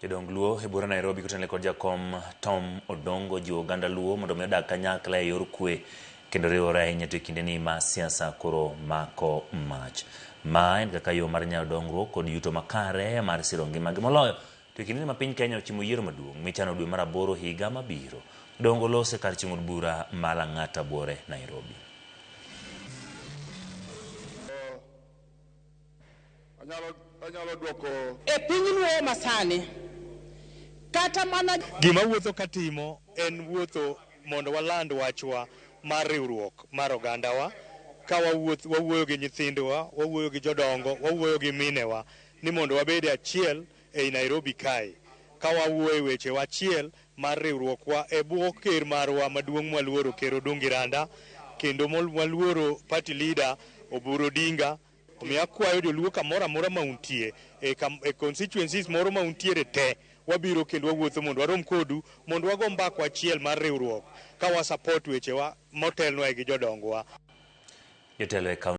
Jodong Luo e bura Nairobi kotenore kod jakom Tom Odongo jiwo oganda Luo mondo mi odag kanyakla e yor kwe kendo riwore ahinya to e kindeni ma siasa koro mako mach. Ma en kaka yo mar nyayo dongruok kod yuto makare mar siro ngimagi moloyo to e kindeni ma piny Kenya ochimo yiero maduong' michano dwe mar aboro higa mabiro. Odongo lose kar chimo od bura ma Lang'ata Buore, Nairobi. Anyalo dwoko. E piny Luo masani, kata mana. Gima awuotho katimo en wuotho mondo waland wachwa mar riwruok mar ogandawa ka wawuoyo gi nyithindwa, wawuoyo gi jodongo, wawuoyo gi minewa ni mondo wabed e achiel ei Nairobi kae ka wawuoyo e wechewa achiel mar riwruokwa e bwo ker marwa maduong' mwaluoro Ker Odungi Randa kendo mwaluoro party leader Oburu Odinga. Omiyo akwayo joluo kamoro amora ma untie e constituencies moro ma untiere te wabiro kendo wawuotho mondo warom kodu mondo wago mbakwa achiel mar riwruok ka wa support wechewa motelnwa gi jodongwa. Jotelo e